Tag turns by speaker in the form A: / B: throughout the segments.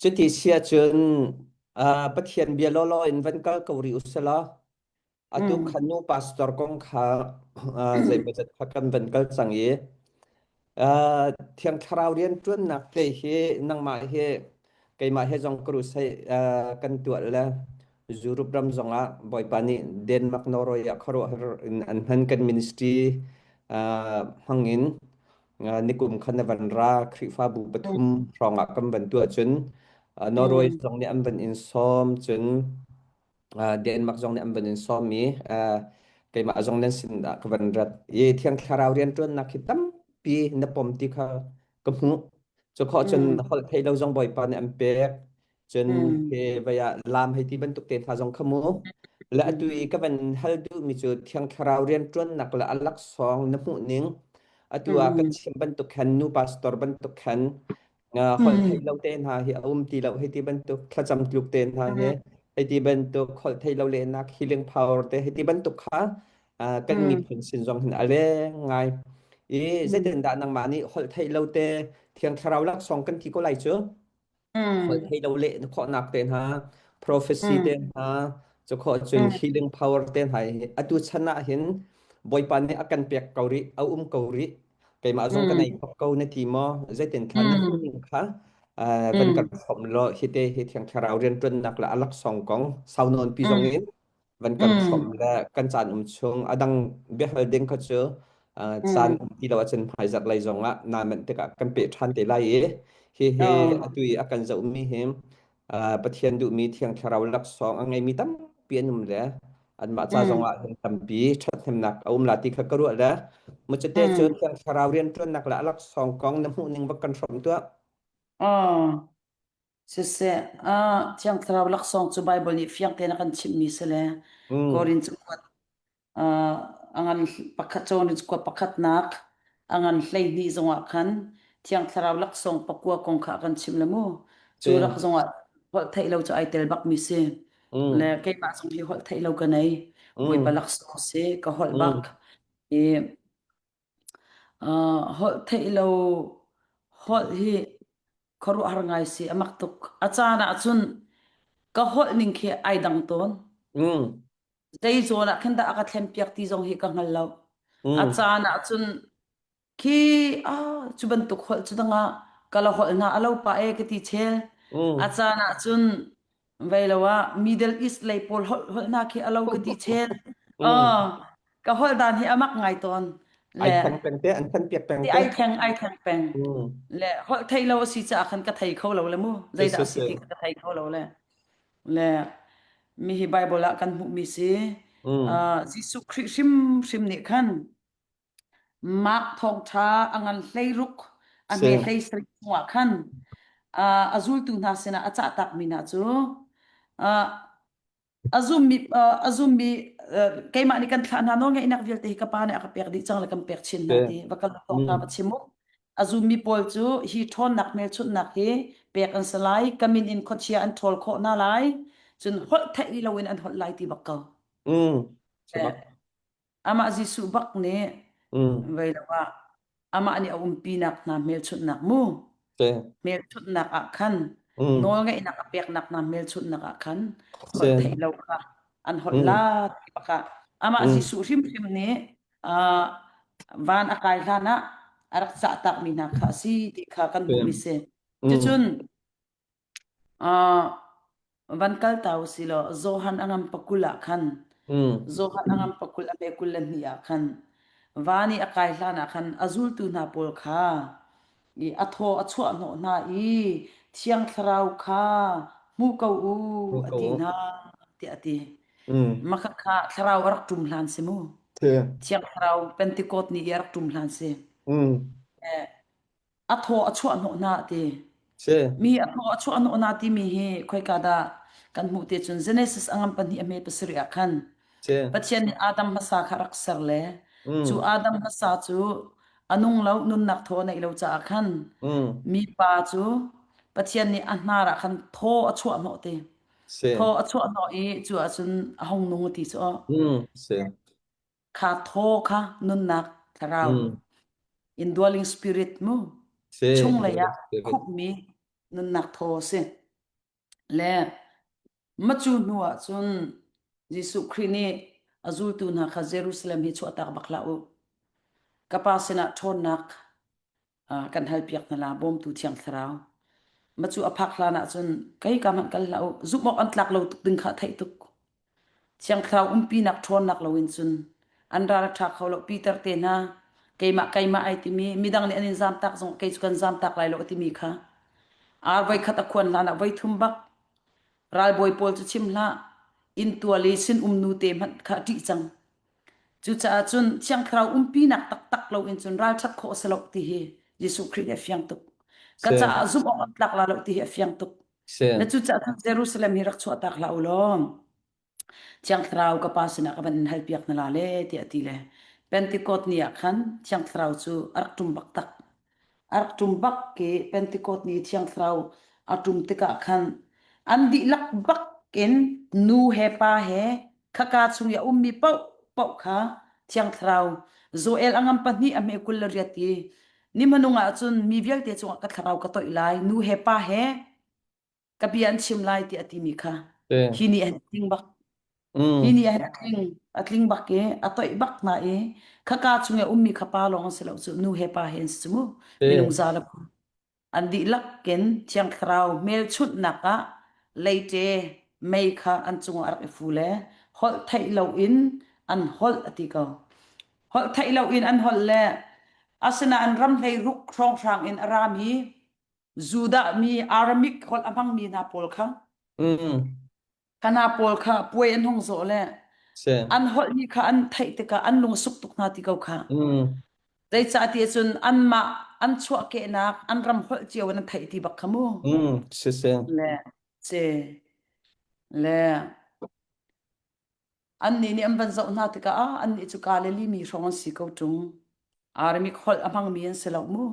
A: Cuti si ahcun uh, Pathian bia lawlaw in van kal ko rih usalaw atu
B: Mm.
A: khan nu pastor kong kha uh, zeimawzat kha kan van kal cang i uh, Thiang Thlarau rianṭuannak te hi nangmah hi keimah he zong crusade uh, kan tuah le Europe ram zongah Bawipa nih Denmark Norway ah khuaruahhar in an hman kan ministry uh, hmangin nikum khan na van ra Khrihfabu pathum hrawng ah kan van tuah cun Norway
B: Mm.
A: zong nih an van in sawm cun Denmark zong nih an van in sawm i keimah zong nan sin ah ka van rat i Thiang Thlarau rianṭuannak hi tampi na pom ti kha ka hmuh cu khawh cun
B: Mm.
A: holh theih lo zong Bawipa nih an pek Cun
B: Mm.
A: he vai ah lam hei ti bantuk te hna zong kha mu. Le atu i ka van hal duhmi cu Thiang Thlarau rianṭuannak le a laksawng na hmuh ning atu ah kan
B: Mm.
A: chim bantuk khan nu pastor bantuk khan uh, holh
B: Mm.
A: theih lo te hna hi a um ti lo hei ti bantuk thlacam tluk te hna
B: Mm.
A: hi hei ti bantuk holh theih lo lehnak healing power te hei ti bantuk kha uh, kan
B: Mm.
A: miphun sin zong hin a leng ngai i
B: Mm.
A: zeitindah nangmah nih holh theih lo te Thiang Thlarau laksawng kan ti ko lai cu holh
B: Mm.
A: thei lo leh khawhnak te hna prophecy te
B: Mm.
A: hna cu khawh cun
B: Mm.
A: healing power te hna hi atu chan ah hin Bawipa nih a kan pek ko rih a um ko rih keimah zong ka nei
B: Mm.
A: khop ko na ti maw zeitin thla na
B: Mm.
A: hmuh kha eh, van kan
B: Mm.
A: hrawm law hi te hi thiang thlarau rianṭuannak le a laksawng kong sau nawn pi zong
B: Mm.
A: in van kan hrawm
B: Mm.
A: le kan caan um chung a dang biahal ding kha cu caan
B: Mm.
A: um ti lo ahcun hmaizarh lei zong ah naa manh tikah kan peh ṭhan te lai i hi hi
B: Oh.
A: atu i a kan zohmi hi Pathian duhmi Thiang Thlarau laksawng a ngeimi tampi an um le anmah ca zong
B: Mm.
A: ah hin tampi ṭhathnemnak a um la ti kha ka ruah le mucate cu
B: Mm.
A: Thiang Thlarau rianṭuannak le a laksawng kong na hmuh ning va kan hrawm tuah.
B: Oh. Siseh, ah, Thiang Thlarau laksawng cu Baibal nih fiang tein a kan chimhmi si le
A: Mm.
B: Korin cakuat ah, a ngan pakhat Korin cakuat pakhatnak a ngan 12 zongah khan Thiang Thlarau laksawng pakua kong kha a kan chimh le mu. Cu
A: Si.
B: rak zongah holh theih lo cu ai tel bakmi si. Le
A: Mm.
B: keimah zong hi holh theih lo ka nei. Bawipa
A: Mm.
B: laksawng si, ka holh bak.
A: Mm.
B: I uh, holh theih lo holh hi khuaruahhar ngai si a mak tuk. A caan ah cun ka holh ning khi ai dang tawn.
A: Mm.
B: Zei zawn ah khin dah a ka thlenpiak ti zong hi ka hngal lo. A
A: Mm.
B: caan ah cun khi ah cu bantuk holh cu dangah ka la holh hna a lo pa e ka ti chel.
A: Mm.
B: A caan ah cun vei lo ah Middle East lei pawl holh holh hna khi a lo ka ti chel.
A: Mm.
B: Oh, ka holh dan hi a mak ngai tawn.
A: Ai
B: Le
A: thleng peng te, an thlen piak peng
B: ti
A: te.
B: ai thleng ai thleng peng.
A: Mm.
B: Le holh thei lo a si caah khan ka thei kho lo le mu.
A: Si
B: Zeidah
A: si
B: a si
A: si.
B: ti ka thei kho lo le. Le mi hi Bible ah kan hmuhmi si.
A: Mm.
B: Uh, Jesuh Khrih hrimhrim nih khan Mark thawngṭha a ngan 16 a
A: Si.
B: hme 17 chungah khan uh, a zultu hna sinah a cahtakmi hna cu uh, a zummi a zummi keimah nih kan thlah hna nawlngeihnak vialte hi ka pa nih a ka pek dih cang le kan pek chin
A: Si.
B: hna ti va kal thawngṭha
A: Mm.
B: va chim u a zummi pawl cu hi ṭhawnnak hmelchunhnak hi pek an si lai ka min in khuachia an ṭhawl khawh hna lai cun holh theih loin an holh lai ti bak ko
A: Mm. Si bak.
B: Amah Jesuh bak nih
A: Mm.
B: vei lo ah amah nih a umpinak hna hmelchunhnak mu
A: Si.
B: hmelchunhnak ah khan
A: Mm.
B: nawlngeihnak a peknak hna hmelchunhnak ah khan
A: Si.
B: holh theih lo kha an holh
A: Mm.
B: la ti bak ah amah
A: Mm.
B: Jesuh hrimhrim nih uh, van a kai hlan ah a rak cah takmi hna kha a si ti kha kan
A: Si.
B: hmuhmi si.
A: Mm.
B: Cucun Uh, van kal ta u si law Johan a ngam pakul ah khan
A: Mm.
B: Johan a ngam pakul a pe 22 ah khan van i a kai hlan ah khan a zultu hna pawl kha i a thaw a chuah hnawh hna i Thiang Thlarau kha hmu ko u
A: Mm.
B: a
A: Ko.
B: ti hna tiah a ti.
A: Mm.
B: Makha kha thlarau a rak ṭum hlan si mu.
A: Si.
B: Thiang Thlarau Pentecost ni i a rak ṭum hlan si.
A: Mm.
B: Eh, a thaw a chuah hnawh hna ti.
A: Si.
B: Mi a thaw a chuah hnawh hna timi hi khoika dah kan hmuh te cun Genesis a ngam pahnih a hme pasarih ah khan
A: Si.
B: Pathian nih Adam hmasa kha rak ser le cu
A: Mm.
B: Adam hmasa cu a nung lo nunnak thaw a neih lo caah khan
A: Mm.
B: mipa cu Pathian nih a hnar ah khan thaw a chuah hnawh ti.
A: Si.
B: Thaw a chuah hnawh i cu ahcun a hung nung ti cu
A: Mm. Si.
B: kha thaw kha nunnak thlarau
A: Mm.
B: indwelling spirit mu
A: Si.
B: chunglei
A: Indwelling
B: ah
A: spirit.
B: khupmi nunnak thaw si. Le Macu hnu ah cun Jesuh Khrih nih a zultu hna kha Jerusalem hi chuahtak bak hlah u. Ka Pa sinah ṭhawnnak kan halpiak hna la, bawmtu Thiang Thlarau. Macu a phak hlan ah cun kei ka hmanh kal hlah u. Zumh awk an tlak lo tuk ding kha theih tuk. Thiang Thlarau umpinak ṭhawnnak loin cun an ral a ṭha kho lo. Peter te hna keimah keimah ai timi midang nih an in zamtak zong kei cu kan zamtak lai lo a timi kha ar voikhat a khuan hlan ah voithum bak Ralbawi pawl cu chim hlah, inntual i sinum nute hmanh kha a ṭih cang. Cucaah cun Thiang Thlarau umpinak taktak loin cun ralṭhat khawh a si lo ti hi Jesuh Khrih nih a fiang tuk. Ka
A: Si.
B: caah zumh awk an tlak la lo ti hi a fiang tuk.
A: Si.
B: Na cucaah cun Jerusalem hi rak chuahtak hlah u law Thiang Thlarau ka Pa sinah ka van in halpiak hna la le tiah a ti le Pentecost ni ah khan Thiang Thlarau cu a rak ṭum bak tak. A rak ṭum bak i Pentecost ni Thiang Thlarau a ṭum tikah khan an dihlak bak in nu he pa he khaka chung i a ummi paohpaoh kha Thiang Thlarau Joel a ngam pahnih a hme 28 i ni hmanung ah cun mi vialte cungah ka thlarau ka toih lai nu he pa he ka bia an chim lai tiah a timi kha
A: Si.
B: hi nih a tling bak hi
A: Mm.
B: nih a tling a tling bak i a toih bak hna i khaka chung i a ummi kha pa lawng an si lo cu nu he pa he an si cu mu minung
A: Si.
B: za le an dihlak in thiang thlarau hmelchunhnak ah leite mei kha an cungah a rak i fu le holh theih loin an holh a ti ko holh theih loin an holh le asinain ram hlei ruk hrawnghrang in a rami Judah mi Aramik holh a hmangmi hna pawl kha
A: Mm.
B: kha hna pawl kha puai an hung zawh le
A: Si.
B: an holhmi kha an theih tikah an lung a suk tuk hna ti ko kha.
A: Mm.
B: Zeicahtiah cun anmah an chuahkehnak an ram holh cio in an theih ti bak kha mu.
A: Mm. Si si.
B: Le ce le Annih nih an van zoh hna tikah ah annih cu Galilee mi hrawng an si ko ṭung. Aramik holh a hmangmi an si lo mu.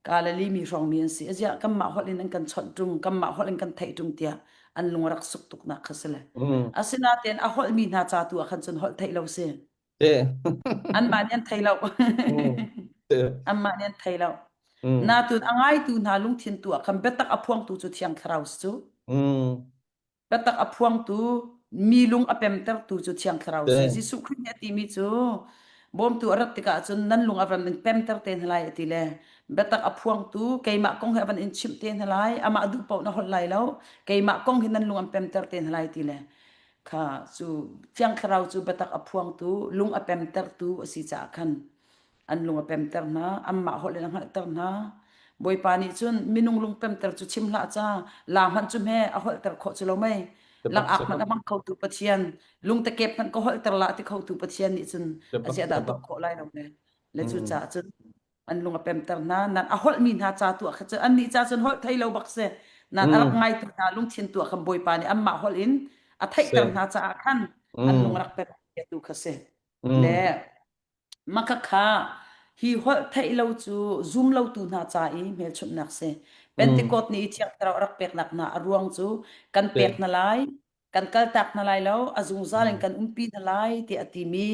B: Galilee mi hrawng mi an si. Aziah kanmah holh in an kan chawnh ṭung, kanmah holh in kan theih ṭung tiah an lung a rak suk tuknak kha si le.
A: Mm.
B: Asinain a holhmi hna ca tu ah khan cun holh theih lo si.
A: Si.
B: Anmah nih an thei lo.
A: Mm. Si.
B: Anmah nih an thei lo.
A: Mm.
B: Natun a ngaitu hna lungthin tu ah khan biatak a phuangtu cu Thiang Thlarau si cu.
A: Mm.
B: Biatak a phuangtu, mi lung a pemtertu cu Thiang Thlarau si.
A: Si.
B: Jesuh Khrih nih a timi cu bawmtu a rat tikah cun nan lung a van in pemter te hna lai a ti le biatak a phuangtu keimah kong he a van in chimh te hna lai amah duh paoh na holh lai lo keimah kong hi nan lung an pemter te hna lai ti le kha cu Thiang Thlarau cu biatak a phuangtu lung a pemtertu a si caah khan an lung a pemter hna anmah holh in a hngalhter hna Bawipa nih cun minung lung pemter cu chim hlah ca la hmanh cu hme a holhter khawh cu lo mei
A: Biabak
B: langak hmanh
A: biabak
B: a hmang khotu Pathian lungtekep hmanh ka holhter la ti khotu Pathian nih cun a
A: biabak
B: ziah dah
A: biabak
B: tuah khawh lai lo le le cu
A: Mm.
B: caah cun an lung a pemter hna nan a holhmi hna ca tu ah kha cun annih ca cun holh thei lo bak si nan a rak
A: Mm.
B: ngaitu hna lungthin tu ah khan Bawipa nih anmah holh in a
A: Si.
B: theihter hna caah khan an lung
A: Mm.
B: rak pem tu kha si le
A: Mm.
B: Makhakha hi holh theih lo cu zum lotu hna ca i hmelchunhnak si.
A: Mm.
B: Pentecost ni i Thiang Thlarau a rak peknak hna a ruang cu kan
A: Si.
B: pek hna lai, kan kaltak hna lai lo, a zungzal in
A: Mm.
B: kan umpi hna lai tiah a timi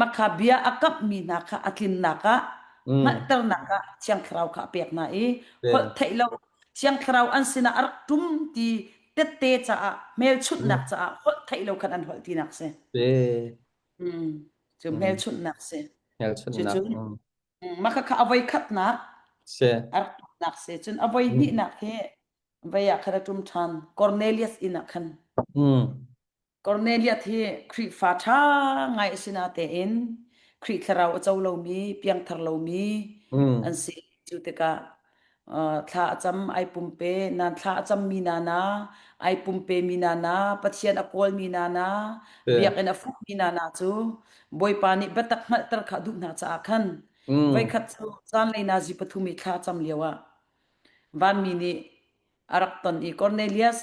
B: makha bia a kamhmi hna kha a tlinnak ah
A: Mm.
B: hngalhternak ah Thiang Thlarau kha a pek hna i
A: Si.
B: holh theih lo Thiang Thlarau an sinah a rak ṭum ti tette caah
A: Mm.
B: hmelchunhnak caah holh theih lo khan an holh tinak si.
A: Si.
B: Mm. Cu
A: Mm.
B: hmelchunhnak si.
A: Hmelchunhnak.
B: Cucu
A: Mm.
B: mah khakha a voi khatnak
A: Si.
B: a rak tumnak si. Cun a voi
A: Mm.
B: hnihnak hi vei ah khan a ṭum ṭhan. Cornelius inn ah khan.
A: Mm.
B: Cornelius hi Khrihfa ṭha ngai a si natein Khrih thlarau a co lomi, piangthar lomi
A: Mm.
B: an si. Cu tikah thla a cam ai pumpe nan thla a cammi nana ai pumpe mi nana Pathian a kawlmi nana
A: Si.
B: biakinn a fuhmi nana cu Bawipa nih biatak hngalhter kha a duh hna caah khan
A: Mm.
B: voikhat cu zanlei nazi pathum i thla cam lio ah vanmi nih a rak ton i Cornelius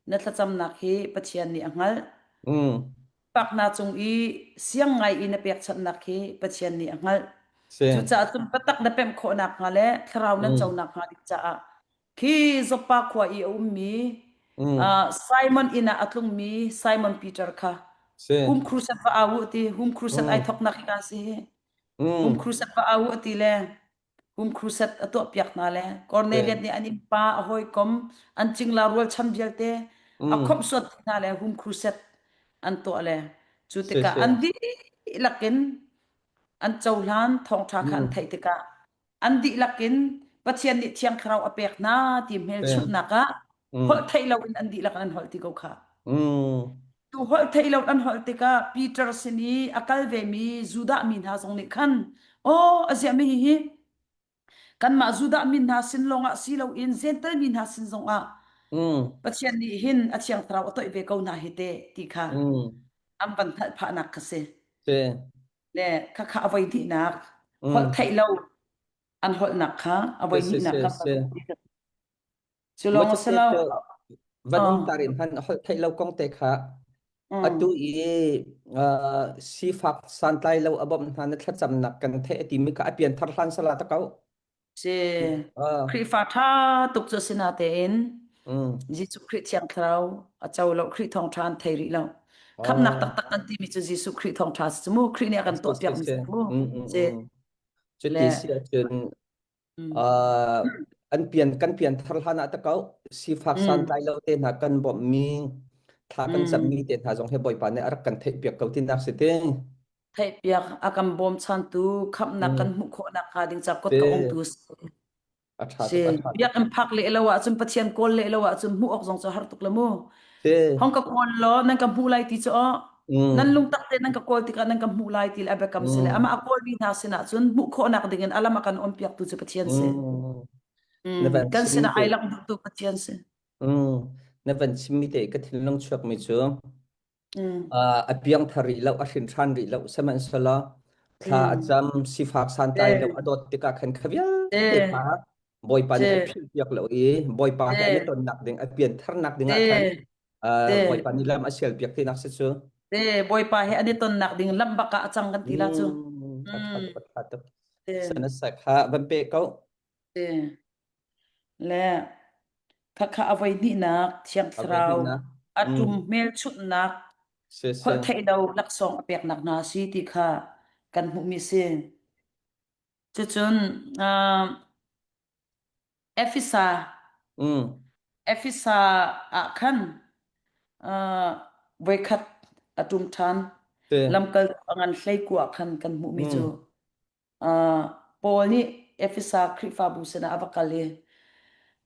B: na thlacamnak hi Pathian nih a hngalh
A: Mm.
B: Pak hna cung i siang ngai i na pekchanhnak hi Pathian nih a hngalh.
A: Si.
B: Cucaah cun biatak na pemh khawh nakhnga le thlarau nan co
A: Mm.
B: nakhnga ding caah khi Joppa khua i a ummi
A: Mm.
B: Simon inn ah a tlungmi Simon Peter kha
A: Si.
B: home crusade va au u ti home crusade ai
A: Mm.
B: thoknak hi ka si hi home
A: Mm.
B: crusade va au u ti le home crusade a tuahpiak hna le
A: Si.
B: Cornelius nih an innpa a hawikom an cingla rualchan vialte A
A: Mm.
B: khawmhsuat hna le home crusade an tuah le cu
A: Si
B: tikah
A: si.
B: an dihlak in an cohlan thawngṭha kha an
A: Mm.
B: theih tikah an dihlak in Pathian nih Thiang Thlarau a pek hna ti
A: Si.
B: hmelchunhnak ah holh
A: Mm.
B: theih loin an dihlak in an holh ti ko kha.
A: Mm.
B: Tu holh theih lo an holh tikah Peter sin i a kal vemi Judah mi hna zong nih khan, aw a ziahmi hihi kanmah Judah mi hna sin lawngah si loin Jentail mi hna sin zongah
A: Mm.
B: Pathian nih hin a Thiang Thlarau a toih ve ko hna hi te ti kha
A: Mm.
B: an van hngalh phahnak kha si.
A: Si.
B: Le khakha a voi hnihnak holh
A: Mm.
B: theih lo an holhnak kha a
A: Si
B: voi
A: si
B: hnihnak
A: si
B: kha
A: si.
B: cu lawng a si
A: Machate
B: lo.
A: cu van um
B: Oh.
A: tarin han holh theih lo kong te kha atu
B: Mm.
A: i sifak santlai lo a bawmh hna na thlacamnak kan theih a timi kha a pian thar hlan sala ta ko.
B: Si
A: Uh,
B: Khrihfa ṭha tuk cu si natein
A: mm.
B: Jesuh Khrih Thiang Thlarau a co lo Khrih thawngṭha an thei rih lo. Khamhnak
A: Oh,
B: taktak kan timi cu Jesuh Khrih thawngṭha si cu mu Khrih nih a kan
A: si si
B: tuahpiakmi
A: si.
B: si mu.
A: Mm, mm,
B: Si
A: mm.
B: le
A: Cuti si ahcun
B: mm,
A: uh, an pian kan pian thar hlan ah ta ko sifak
B: mm,
A: santlai lo te hna kan bawmhmi thla kan
B: mm.
A: cammi te hna zong he Bawipa nih a rak kan theihpiak ko tinak si te.
B: Theihpiak a kan bawmchantu khamhnak kan
A: Mm.
B: hmuh khawhnak hnga ding ca kut
A: Si
B: ka ongtu si.
A: a ṭha
B: Si
A: tuk a ṭha tuk.
B: biakinn phak leh lo ahcun Pathian kawl leh lo ahcun hmuh awk zong cu har tuk la mu.
A: Si
B: Hong ka kawl law nan ka hmuh lai ti cu aw. Nan
A: mm.
B: lungtak te nan ka kawl tikah nan ka hmuh lai ti le a biakam si le
A: Mm.
B: amah a kawlmi hna sinah cun hmuh khawhnak dingin a lam a kan onpiaktu cu Pathian si.
A: Mm. Na
B: Mm,
A: van
B: kan
A: chimmi
B: sinah
A: te
B: ai langh duhtu Pathian si.
A: mm. Na van chimmi te ka thinlung chuakmi cu
B: Mm.
A: A piangthar rih lo, a hrin ṭhan rih lo, sihmanhsehlaw thla a
B: Mm.
A: cam, sifak santlai lo
B: Te,
A: a dawt tikah khan kha vialte
B: te,
A: kha Bawipa nih a
B: te,
A: philhpiak lo i Bawipa he an i
B: te,
A: tonnak ding, a piantharnak dingah khan
B: te, te,
A: Bawipa nih lam a sialpiak tinak si cu.
B: te, Bawipa he an i tonnak ding lam bak ah a cang kan ti la cu.
A: Mm, a ṭha
B: Mm.
A: tuk, a ṭha tuk.
B: Te,
A: Sana kha van pe ko.
B: te. Le khakha a voi hnihnak Thiang
A: A voi
B: Thlarau
A: hnihnak.
B: a
A: Mm,
B: ṭum hmelchunhnak
A: si si.
B: holh theih lo laksawng a peknak hna si ti kha kan hmuhmi si. Cucun Efesa
A: Mm,
B: Efesa ah khan voikhat a ṭum ṭhan.
A: si.
B: Lamkal a ngan hleikua ah khan kan hmuhmi cu
A: Mm,
B: Paul nih Efesa Khrihfabu sinah a va kal i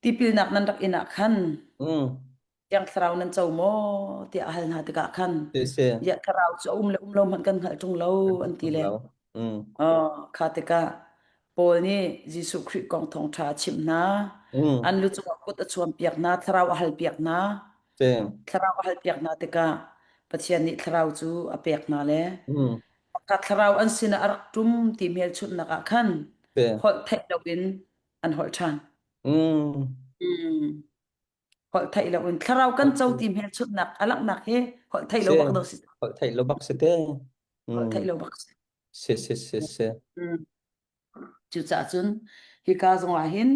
B: tipilnak nan rak inn ah khan
A: mm,
B: Thiang Thlarau nan co maw tiah a hal hna tikah khan
A: si si.
B: Ziah Thlarau cu a um le um lo hmanh kan hngalh ṭung lo an ti le
A: Lo. Mm,
B: kha tikah Paul nih Jesuh Khrih kong thawngṭha a chimh hna.
A: mm,
B: An lu cungah kut a chuanpiak hna, thlarau a halpiak hna.
A: si.
B: Thlarau a halpiak hna tikah Pathian nih thlarau cu a pek hna le
A: Mm,
B: Ka thlarau an sinah a rak ṭum ti hmelchunhnak ah khan
A: si.
B: holh theih loin an holh ṭhan.
A: Mm.
B: Mm. Holh theih loin thlarau kan co ti hmelchunhnak a langhnak hi holh theih lo
A: Si.
B: bak do si.
A: Holh theih lo bak si te.
B: Holh
A: Mm.
B: theih lo bak si.
A: Si si si si.
B: Mm. Cucaah cun hika zongah hin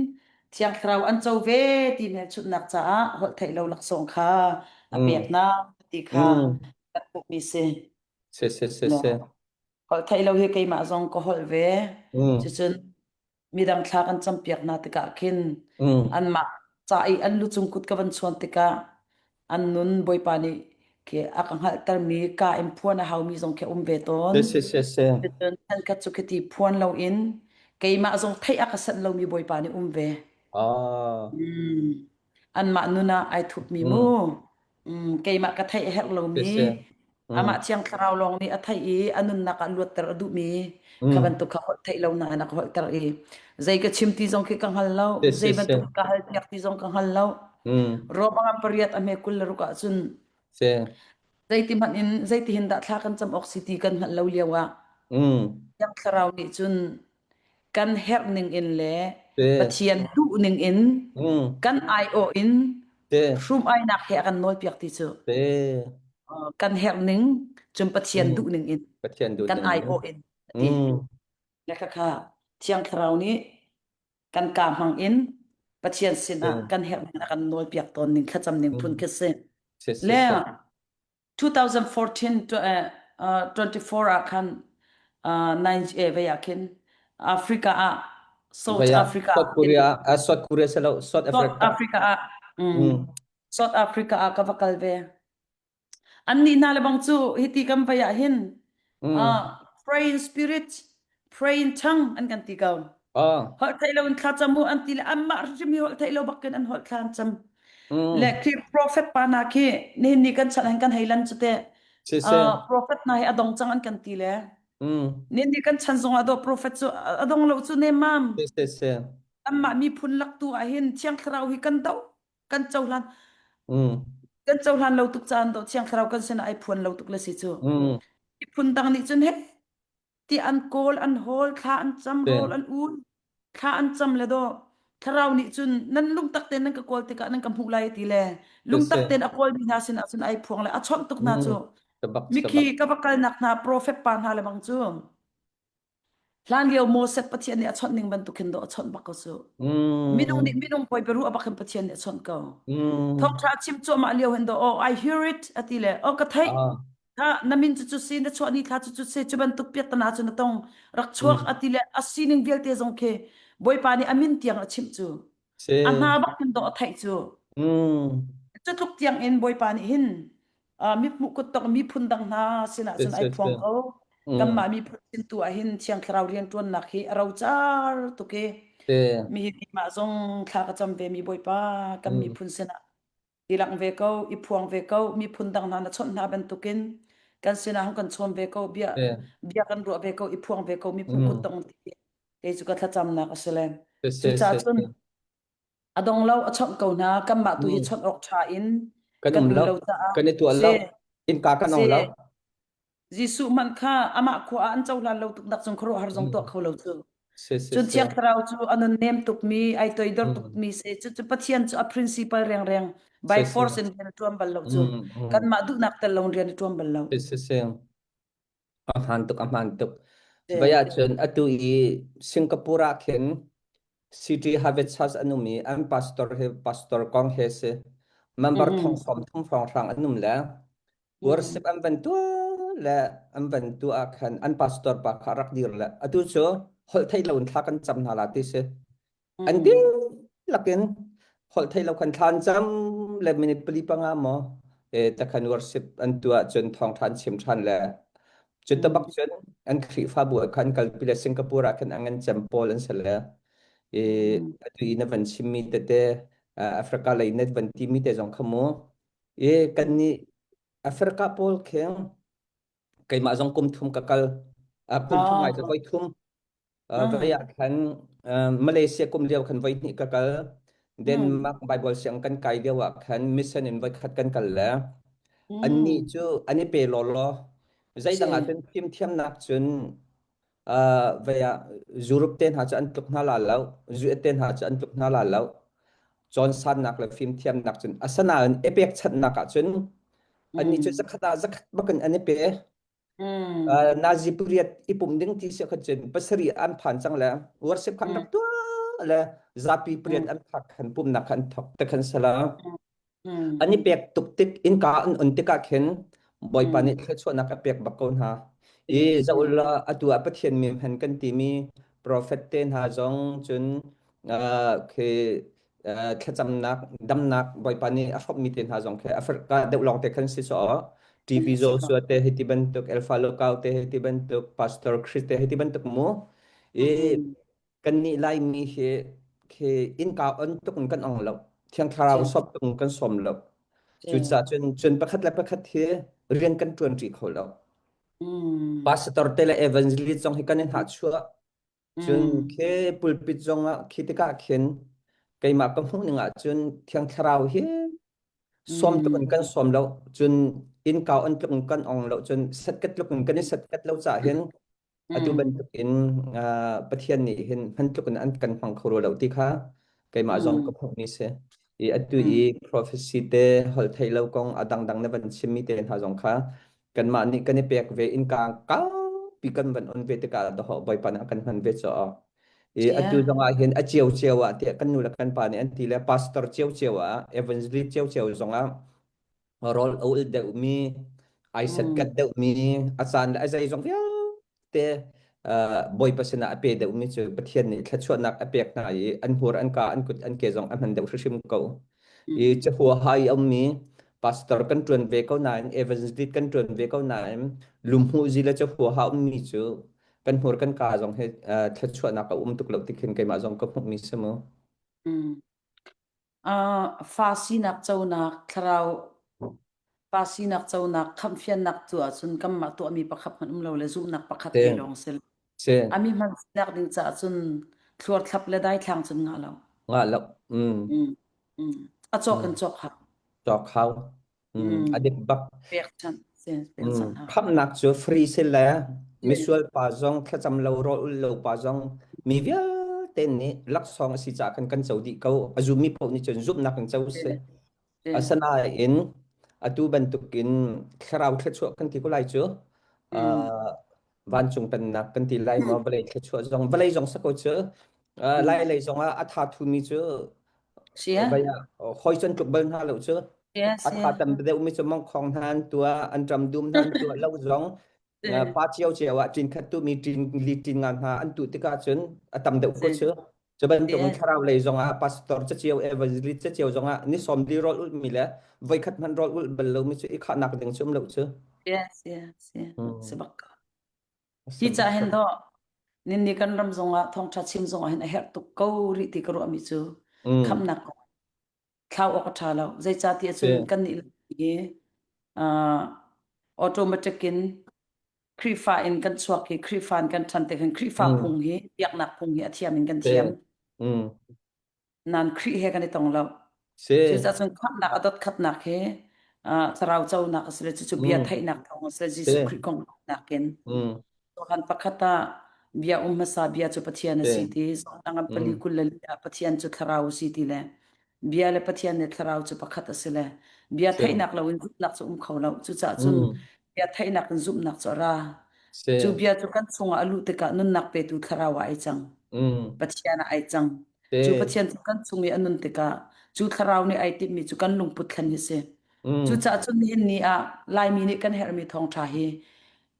B: Thiang Thlarau an co ve ti hmelchunhnak caah holh theih lo laksawng kha a
A: Mm.
B: pek hna ti kha
A: Mm.
B: kan hmuhmi si.
A: Si si si si.
B: Holh theih lo hi keimah zong ka holh ve.
A: Mm.
B: Cucun midang thla kan campiak hna tikah khin
A: Mm.
B: anmah ca i an lucung kut ka van chuan tikah an nun Bawipa nih khi a ka hngalhtermi ka in phuan a haumi zong khi a um ve tawn.
A: Si si si si.
B: Cucun khat cu khiti phuan loin keimah zong theih a ka sanh lomi Bawipa nih um ve.
A: Ah.
B: Mm. Anmah nun ah ai thupmi mu.
A: Mm.
B: Keimah ka theih a herh
A: Si
B: lomi
A: si.
B: amah
A: Mm.
B: Thiang Thlarau lawng nih a theih i a nunnak ah luatter a duhmi kha
A: Mm.
B: bantuk kha holh theih lo nain a ka holhter i zei ka chim ti zong khi ka hngal lo
A: Si
B: zei
A: si si.
B: bantuk ka hal piak ti zong ka hngal lo
A: Mm.
B: Rome pariat a hme 26 ah cun
A: Si.
B: zeiti hmanh in zeiti hin dah thla kan cam awk si ti kan hngalh lo lio ah
A: Mm.
B: Thiang Thlarau nih cun kan herh ning in le
A: Si.
B: Pathian duh ning in
A: Mm.
B: kan aiawh in
A: Si.
B: hrum-ainak he a kan nawlpiak ti cu
A: Si.
B: Kan herh ning cun Pathian
A: Mm.
B: duh ning in
A: Pathian duh
B: kan
A: ning in.
B: aiawh in a ti.
A: Mm.
B: Le khakha Thiang Thlarau nih kan kaa hmang in Pathian
A: Si.
B: sinah kan herh ning a kan nawlpiak tawn ning thlacam ning phun
A: Mm.
B: khi si.
A: Si si
B: Le
A: si.
B: 2014 to, 24 ah khan 9 vei ah khin Africa ah South
A: Vaya
B: Africa
A: South
B: in
A: Korea, South Korea selo South
B: South
A: Africa.
B: Africa ah
A: Mm.
B: South Africa ah ka va kal ve. Annih hna le bang cu hiti kan vai ah hin
A: Mm.
B: pray in spirit, pray in tongue an kan ti ko.
A: Ah.
B: Holh theih lo in thla cam u an ti le anmah hrimhrim hi holh theih lo bakin an holh thla an cam. Le
A: Mm.
B: khi prophet pa hna khi nihin ni kan chan hin kan hei lan cu te
A: Si si.
B: Prophet hna hi a dong cang an kan ti le
A: Mm.
B: nihin ni kan chan zong ah do prophet cu a dong lo cu nemam.
A: Si si si.
B: Anmah miphun lak tu ah hin Thiang Thlarau hi kan do kan cohlan
A: Mm.
B: kan cohlan lo tuk caan do Thiang Thlarau kan sinah ai phuan lo tuk le si cu.
A: Mm.
B: Miphun dang nih cun he ti an kawl an hawl thla an cam
A: Si.
B: rawl an ul thla an cam le do thlarau nih cun nan lungtak tein nan ka kawl tikah nan ka hmuh lai ti le
A: Si si.
B: lungtak tein a kawlmi hna sinah cun ai phuang le a chawnh tuk hna
A: Mm.
B: cu
A: Sabak
B: mikhi
A: sabak.
B: ka va kalnak hna profet pa hna le bang cu hlan lio Moses Pathian nih a chawnh ning bantuk hin do a chawnh bak ko cu minung nih
A: Mm.
B: minung hawi biaruah bak hin Pathian nih a chawnh ko
A: Mm.
B: thawngṭha chim cuahmah lio hin do oh I hear it ati le oh ka theih
A: Ah.
B: ha na min cu cu si na chuah ni thla cu cu si cu bantuk piattana cu na tong rak chuak
A: Mm.
B: ati le a sining vialte zong khi Bawipa nih a min tiang a chimh cu
A: Si.
B: a hna bak hin dawh a theih cu
A: Mm.
B: cu tluk tiang in Bawipa nih hin mithmuh kuttok miphun dang hna sinah
A: Si
B: cun ai
A: si si.
B: phuang ko
A: Mm.
B: kanmah miphun sin tu ah hin Thiang Thlarau rianṭuannak hi a rocar tuk i
A: Si.
B: mi hi mah zong thla ka cam ve mi Bawipa kan
A: Mm.
B: miphun sinah i langh ve ko i phuang ve ko miphun dang hna na chawnh hna bantukin kan sinah hung kan chawn ve ko bia
A: Si.
B: bia kan ruah ve ko i phuang ve ko mithmuh
A: Mm.
B: kuttong ti kei cu ka thlacamnak a si le
A: Si si
B: cucaah
A: si
B: cun
A: si.
B: a dong lo a chawnh ko hna kanmah tu hi
A: Mm.
B: chawnh awk ṭha in
A: Kan
B: kan
A: um
B: um
A: lo.
B: lo caah
A: Kan i tuah
B: si
A: lo. Innka kan
B: si
A: ong lo.
B: Jesuh hmanh kha amah khua ah an cohlan lo tuk nak cung khuaruahhar zong tuah
A: Mm.
B: kho lo cu.
A: Si si
B: Cun
A: si.
B: Thiang Thlarau cu a nunnem tukmi, ai toidor
A: Mm.
B: tukmi si. Cucu Pathian cu a principle rengreng by
A: Si si.
B: force in rian a ṭuan bal lo cu.
A: Mm. Mm.
B: Kanmah duhnak tel lo in rian a ṭuan bal lo.
A: Si si si. A hmaan tuk, a hmaan tuk.
B: Si.
A: Vai ahcun atu i Singapore ah khin City Harvest Church an um i an pastor hi pastor kong he si. Member thong
B: Mm-hmm.
A: sawm thum hrawnghrang an um le
B: Mm.
A: worship an van tuah le an van tuah ah khan an pastor pa kha rak dir le atu cu holh theih lo in thla kan cam hna la ti si. An
B: Mm.
A: dihlak in holh theih lo khan thla an cam le minute pali panga maw takhan worship an tuah cun thawngṭha an chim ṭhan le cu tabak
B: Mm.
A: cun an Khrihfabu ah khan kalpi le Singapore ah khan an ngan cem pawl an si le
B: Mm.
A: atu i na van chimmi tete Africa lei na van timi te zong kha mu i kan nih Africa pawl kheng keimah zong kum thum ka kal kum thum
B: Ah.
A: ngai cu voi thum
B: Ah.
A: Vai ah khan Malaysia kum lio khan voi hnih ka kal.
B: Mm.
A: Denmark Bible siang kan kai lio ah khan mission in voi khat kan kal le annih
B: Mm.
A: cu an i pe law law. Zeidang ah
B: Si.
A: cun fimthiamnak cun vai ah Europe te hna cu an tluk hna la lo, US te hna cu an tluk hna la lo. Cawnsannak le fimthiamnak cun asanain i pekchanhnak ah cun annih cu
B: Mm.
A: zakhat ah zakhat bakin an i pe.
B: Mm.
A: Nazi pariat i pum ding ti si kha cun pasarih an phan cang le worship khan
B: Mm.
A: rak tuah le zapi pariat
B: Mm.
A: an phak khan pumnak khan thok te khan sala
B: Mm.
A: an i pek tuk tik innka an on tikah khin Bawipa nih
B: Mm.
A: thluachuahnak a pek bak ko hna i
B: Si. Si.
A: zaula atu ah Pathian mi hman kan timi prophet te hna zong cun khi thlacamnak damnak Bawipa nih a hrawmmi te hna zong khi Africa deuh lawng te khan si so TB
B: Si ko.
A: Joshua te hei ti bantuk Alpha Lukau te hei ti bantuk Pastor Chris te hei ti bantuk mu i
B: Mm.
A: kannih Laimi hi khi innka on tuk in kan ong lo Thiang Thlarau
B: Si.
A: sawm tuk in kan sawm lo
B: Si.
A: cucaah cun cun pakhat le pakhat hi rian kan ṭuan ṭi kho lo
B: Mm.
A: pastor te le evangelist zong hi kan i hnahchuah Cun
B: Mm.
A: khi pulpit zongah khi tikah khin keimah ka hmuh ning ahcun Thiang Thlarau hi sawm tuk in
B: Mm.
A: kan sawm lo cun innka on tluk in kan ong lo cun setkat tluk in kan i setkat lo caah hin atu
B: Mm.
A: bantuk in Pathian nih hin hman tluk in an kan hmang kho rua lo ti kha keimah zong
B: Mm.
A: ka hmuh mi si. I atu
B: Mm.
A: i prophecy te holh theih lo kong a dangdang na van chimmi te hna zong kha kanmah nih kan i pek ve innka kaupi kan van on ve tikah dawh Bawipa nih a kan hman ve caw i atu
B: Yeah.
A: zong ah hin a cio cio ah tiah kan nu le kan pa nih an ti le pastor cio cio ah evangelist cio cio zong ah rawl a ul deuhmi ai
B: Mm.
A: setkat deuhmi a caan le a zeizong vialte Bawipa sinah a pe deuhmi cu Pathian nih thluachuahnak a pek hna i an hmur an ka an kut an ke zong a hman deuh hrimhrim ko. I
B: Mm.
A: cahua hai a ummi pastor kan ṭuan ve ko nain evangelist kan ṭuan ve ko nain lumhmuh zi le cahua ha ummi cu kan hmur kan ka zong he thluachuahnak a um tuk lo ti khin keimah zong ka hmuhmi si mu.
B: Mm. Fa sinak conak thlarau pa sinak conak khamhfiannak tu ahcun kanmah tuahmi pakhat hmanh um lo le zumhnak pakhat
A: Si,
B: te lawng si.
A: si,
B: Ami hman sinak ding caah cun thluar thlap le daithlang cun ngah lo.
A: ngah lo. Mm.
B: Mm. Mm. A cawk
A: Mm.
B: in cawk hau.
A: Cawk hau. Mm.
B: Mm.
A: A dik bak.
B: Pekchanh, si,
A: Mm.
B: pekchanh hau.
A: Khamhnak cu free si le
B: Si,
A: misual pa zong thlacam lo rawl ul lo pa zong mi vialte nih laksawng a si caah khan kan co dih ko. A zummi paoh nih cun zumhnak in co
B: si,
A: si.
B: si.
A: Asinain atu bantukin thlarau thluachuah kan ti ko lai cu.
B: Mm.
A: Uh, vancung pennak kan ti lai maw vawlei thluachuah zong vawlei zong sako cu lai
B: Mm.
A: lei zong ah a tha thumi cu
B: Sia,
A: vai ah hoi cun tluk bal hna lo cu
B: sia,
A: a tha
B: sia.
A: tam deuh mi cu mongkhong hna an tua an ṭam dum hna an tua lo zong
B: Si,
A: pa cio cio ah ṭin khat tu mi ṭin li ṭin nga hna an tu tikah cun a tam deuh ko
B: si,
A: cu cu bantuk in
B: sia,
A: thlarau lei zong ah pastor ca cio evangelist ca cio zong ah ni sawm li rawl ulh mi le voikhat hmanh rawl ulh bal lo mi cu i khahnak ding cu um lo cu.
B: sia, sia, sia.
A: Hmm.
B: Si bak ko. Hi
A: Sabak
B: ca hin
A: sabak.
B: do nin ni kan ram zongah thawngṭha chim zongah hin a herh tuk ko rih ti ka ruahmi cu
A: Mm.
B: khamnak kong thlau awk a ṭha lo. Zeicahtiah cun
A: Si.
B: kan nih hi uh, automatic in Khrihfa in kan chuak i Khrihfa in kan ṭhan tik hin Khrihfa
A: Mm.
B: phung hi biaknak phung hi a thiam in kan
A: Si.
B: thiam.
A: Mm.
B: Nan Khrih he kan i tong lo.
A: Si.
B: Cucaah cun khamhnak a dot khatnak hi thlarau conak a si le cucu bia
A: Mm.
B: theihnak thawng a si le
A: Si.
B: Jesuh Khrih kong nakin
A: Mm.
B: Johan pakhat ah bia um hmasa bia cu Pathian a si
A: Si.
B: ti Zongdang an pali
A: Mm.
B: kul le li ah Pathian cu thlarau a si ti le bia le Pathian le thlarau cu pakhat a si le bia
A: Si.
B: theihnak loin zumhnak cu um kho lo. Cucaah cun
A: Mm.
B: bia theihnak in zumhnak cu a ra.
A: Si.
B: Cu bia cu kan chungah a luh tikah nunnak petu thlarau ah ai cang.
A: Mm.
B: Pathian ah ai cang. Cu
A: Si.
B: Pathian cu kan chung i a nun tikah cu thlarau nih ai timhmi cu kan lungput thlen hi si.
A: Mm.
B: Cucaah cun nihin ni ah Laimi nih kan herhmi thawngṭha hi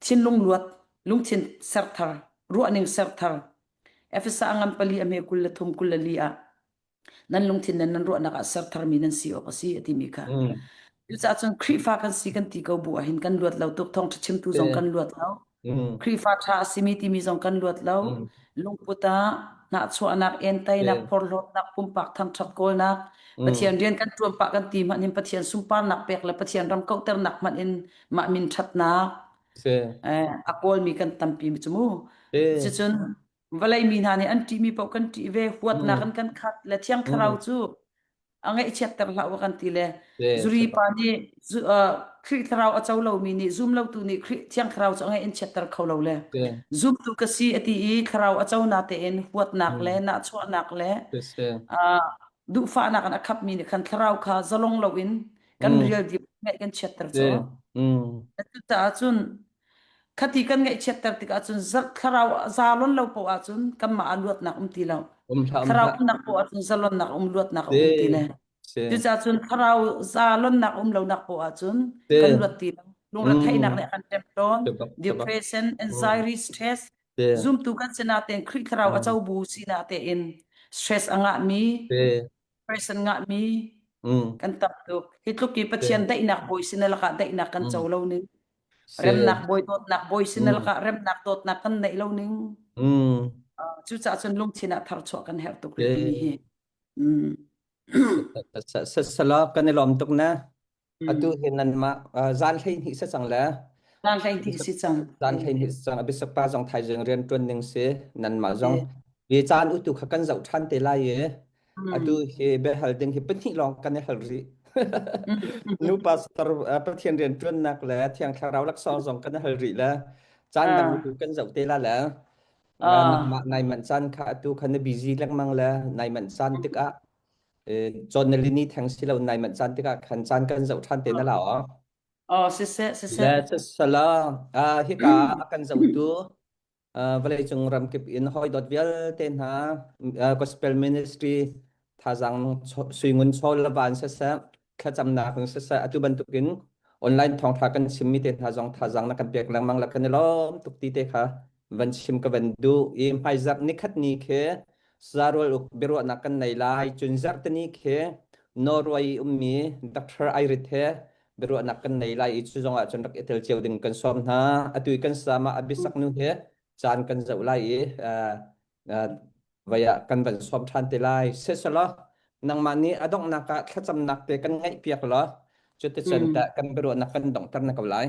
B: thinlung luat, lungthin serthar, ruahning serthar. Efesa a ngan pali a hme 23 24 ah nan lungthin le nan ruahnak ah sertharmi nan si awk a si a timi kha.
A: Mm.
B: Cucaah cun Khrihfa kan si kan ti ko bu ahhin kan luat lo tuk thawngṭha chimtu
A: Si.
B: zong kan luat lo.
A: Mm.
B: Khrihfa ṭha a simi timi zong kan luat lo.
A: Mm.
B: Lungput ah hnahchuahnak, entainak,
A: Si.
B: porhlawtnak, pumpak thangṭhat kawlnak,
A: Mm.
B: Pathian rian kan ṭuan pah kan ti hmanh in Pathian sunparnak pek le Pathian ram kauhternak hmanh in mah min ṭhatnak
A: Si.
B: a kawlmi kan tampi cu mu.
A: Si.
B: Cucun vawlei mi hna nih an ṭihmi paoh kan ṭih ve, huatnak
A: Mm.
B: an kan khat le Thiang Thlarau
A: Mm.
B: cu a ngaihchiatter hlah u kan ti le
A: Si.
B: zuri
A: Sabak.
B: pa nih Khrih thlarau a co lomi nih zum lotu nih Khrih Thiang Thlarau cu a ngaih in chiatter kho lo le
A: Si.
B: zumtu ka si a ti i thlarau a co na tein huatnak le
A: Mm.
B: nahchuahnak le
A: Si. Si.
B: duhfahnak in a khapmi nih khan thlarau kha zalong loin kan
A: Mm.
B: rial dip ngaih kan chiatter
A: Si.
B: cu
A: Mm.
B: cucaah cun Khati kan ngaihchiatter tikah cun thlarau zalon lo poah ahcun kanmah ah luatnak um ti lo.
A: Um hlah um
B: Thlarau
A: hlah.
B: umnak poah ahcun zalonnak um luatnak a
A: Si.
B: um ti le.
A: Si.
B: Cucaah cun thlarau zalonnak um lonak poah ahcun
A: Si.
B: kan luat ti lo. Lungretheihnak
A: Mm.
B: nih a kan ṭem tawn.
A: Sabak sabak.
B: Depression,
A: Mm.
B: anxiety, stress,
A: Si.
B: zumtu kan si natein Khrih thlarau a
A: Mm.
B: co bu si natein stress a ngahmi,
A: Si.
B: depression ngahmi
A: Mm.
B: kan tam tuk. Hi tluk i
A: Si.
B: Pathian daihnak bawi sin lakah daihnak kan co
A: Mm.
B: lo ning.
A: Si.
B: Remnak bawi dawtnak bawi sin
A: Mm.
B: lakah remnak dawtnak kan neih lo ning.
A: Mm.
B: Cucaah cun lungthin ah tharchuah kan herh tuk rih timi
A: Si.
B: hi. Mm.
A: Sala kan i lawm tuk na. Atu
B: Mm.
A: hi nanmah zan 12 sa cang le
B: Lan hlei thi si cang.
A: zan
B: Eh,
A: 12 sa cang abisak pa zong thaizing rian tuan ning si nanmah zong
B: eh.
A: hi caan utu kha kan zoh than te lai i atu
B: Mm.
A: hi biahal ding hi pahnih lawng kan i hal rih.
B: Mm.
A: Nu pastor Pathian rian tuannak le Thiang Thlarau laksawng zong kan i hal rih le caan dang
B: Ah.
A: tu kan zoh te la le
B: Ah.
A: nangmah nai manh caan kha atu kha na busy lengmang le nai manh caan tikah John na lini theng si lo nai manh caan tikah khan caan kan zoh ṭhan te na la aw.
B: Oh, siseh, siseh.
A: Le sala hika a kan zohtu vawleicung ramkip in hawidawt vialte hna gospel ministry thazaang suingun chawl le van siseh thlacamnak in siseh atu bantukin online thawngṭha kan chimmi te hna zong thazaang na kan pek lengmang la kan i lawm tuk ti te kha van chim ka van duh i hmaizarh nikhat ni khi zarual uk biaruahnak kan nei lai cun zarhteni khi Norway ummi Dr. Airit he biaruahnak kan nei lai i cu zong ah cun rak i tel cio ding kan sawm hna. Atu i kan sama abisak nu he caan kan zoh lai i vai ah kan van sawm ṭhan te lai. Siselaw nangmah nih a donghnak ah thlacamnak te kan ngaihpiak law cuticun tah kan biaruahnak kan donghter na ko lai.